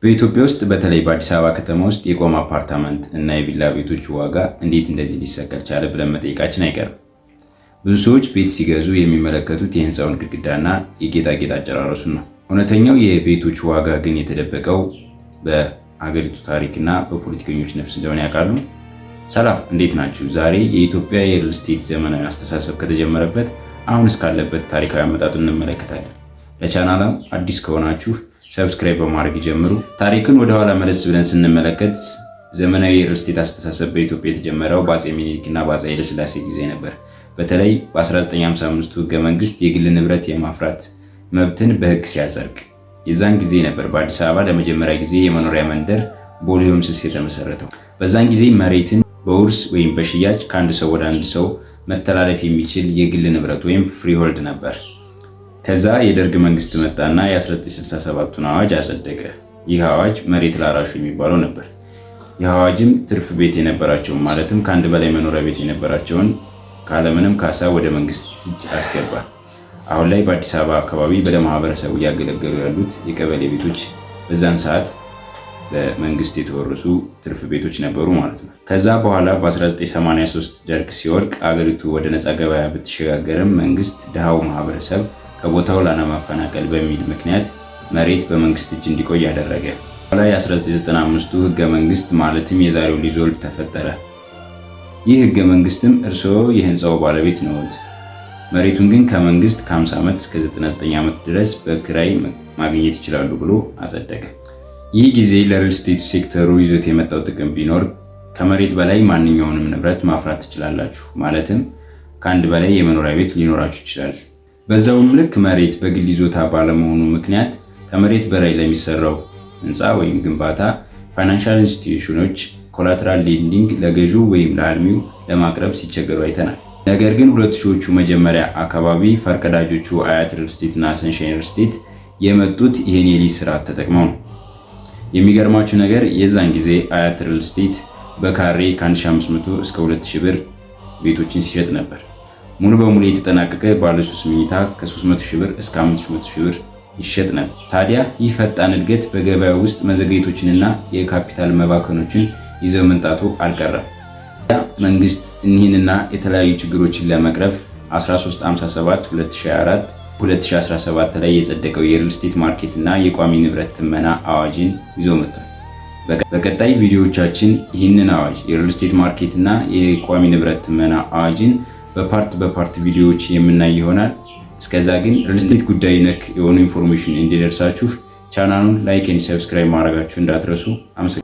በኢትዮጵያ ውስጥ፣ በተለይ በአዲስ አበባ ከተማ ውስጥ የቆመ አፓርታመንት እና የቪላ ቤቶች ዋጋ እንዴት እንደዚህ ሊሰቀል ቻለ ብለን መጠየቃችን አይቀርም። ብዙ ሰዎች ቤት ሲገዙ የሚመለከቱት የህንፃውን ግድግዳና የጌጣጌጥ አጨራረሱን ነው። እውነተኛው የቤቶች ዋጋ ግን የተደበቀው በአገሪቱ ታሪክና በፖለቲከኞች ነፍስ እንደሆነ ያውቃሉ? ሰላም፣ እንዴት ናችሁ? ዛሬ የኢትዮጵያ የሪል ስቴት ዘመናዊ አስተሳሰብ ከተጀመረበት አሁን እስካለበት ታሪካዊ አመጣጡን እንመለከታለን። ለቻናላም አዲስ ከሆናችሁ subscribe በማድረግ ይጀምሩ። ታሪክን ወደኋላ መለስ ብለን ስንመለከት ዘመናዊ የሪል ስቴት አስተሳሰብ በኢትዮጵያ የተጀመረው በአፄ ሚኒሊክ እና በአፄ ኃይለሥላሴ ጊዜ ነበር። በተለይ በ1955 ህገ መንግስት የግል ንብረት የማፍራት መብትን በህግ ሲያጸድቅ የዛን ጊዜ ነበር በአዲስ አበባ ለመጀመሪያ ጊዜ የመኖሪያ መንደር ቦሌ ሆምስ የተመሰረተው። በዛን ጊዜ መሬትን በውርስ ወይም በሽያጭ ከአንድ ሰው ወደ አንድ ሰው መተላለፍ የሚችል የግል ንብረት ወይም freehold ነበር። ከዛ የደርግ መንግስት መጣና የ1967ቱን አዋጅ አጸደቀ። ይህ አዋጅ መሬት ላራሹ የሚባለው ነበር። ይህ አዋጅም ትርፍ ቤት የነበራቸውን፣ ማለትም ከአንድ በላይ መኖሪያ ቤት የነበራቸውን ካለምንም ካሳ ወደ መንግስት እጅ አስገባ። አሁን ላይ በአዲስ አበባ አካባቢ ለማህበረሰቡ እያገለገሉ ያሉት የቀበሌ ቤቶች በዛን ሰዓት በመንግስት የተወረሱ ትርፍ ቤቶች ነበሩ ማለት ነው። ከዛ በኋላ በ1983 ደርግ ሲወድቅ አገሪቱ ወደ ነፃ ገበያ ብትሸጋገርም መንግስት ድሃው ማህበረሰብ ከቦታው ላለማፈናቀል በሚል ምክንያት መሬት በመንግስት እጅ እንዲቆይ አደረገ። በኋላ የ1995ቱ ህገ መንግስት፣ ማለትም የዛሬው leasehold ተፈጠረ። ይህ ህገ መንግስትም እርስዎ የህንፃው ባለቤት ነዎት፣ መሬቱን ግን ከመንግስት ከ50 ዓመት እስከ 99 ዓመት ድረስ በክራይ ማግኘት ይችላሉ ብሎ አጸደቀ። ይህ ጊዜ ለሪል ስቴቱ ሴክተሩ ይዞት የመጣው ጥቅም ቢኖር ከመሬት በላይ ማንኛውንም ንብረት ማፍራት ትችላላችሁ፣ ማለትም ከአንድ በላይ የመኖሪያ ቤት ሊኖራችሁ ይችላል። በዛውም ልክ መሬት በግል ይዞታ ባለመሆኑ ምክንያት ከመሬት በላይ ለሚሰራው ህንፃ ወይም ግንባታ financial institution ኖች collateral lending ለገዢው ወይም ለአልሚው ለማቅረብ ሲቸገሩ አይተናል። ነገር ግን 2000ዎቹ መጀመሪያ አካባቢ ፈርቀዳጆቹ አያት ሪል ስቴት እና ሰንሻይን ሪል ስቴት የመጡት ይህን የሊዝ ስርዓት ተጠቅመው ነው። የሚገርማችሁ ነገር የዛን ጊዜ አያት ሪል ስቴት በካሬ ከ1500 እስከ 2000 ብር ቤቶችን ሲሸጥ ነበር። ሙሉ በሙሉ የተጠናቀቀ ባለ 3 መኝታ ከ300 ሺህ ብር እስከ 500 ሺህ ብር ይሸጥ ነበር። ታዲያ ይህ ፈጣን እድገት በገበያው ውስጥ መዘግየቶችንና የካፒታል መባከኖችን ይዘው መምጣቱ አልቀረም። መንግስት እኒህንና የተለያዩ ችግሮችን ለመቅረፍ 1357 2024 2017 ላይ የጸደቀው የሪል ስቴት market እና የቋሚ ንብረት ትመና አዋጅን ይዞ መጥቷል። በቀጣይ ቪዲዮዎቻችን ይህንን አዋጅ፣ የሪል ስቴት market እና የቋሚ ንብረት ትመና አዋጅን በ part በ part ቪዲዮዎች የምናይ ይሆናል። እስከዛ ግን ሪል ስቴት ጉዳይ ነክ የሆኑ information እንዲደርሳችሁ ቻናሉን like and subscribe ማድረጋችሁ እንዳትረሱ። አመሰግናለሁ።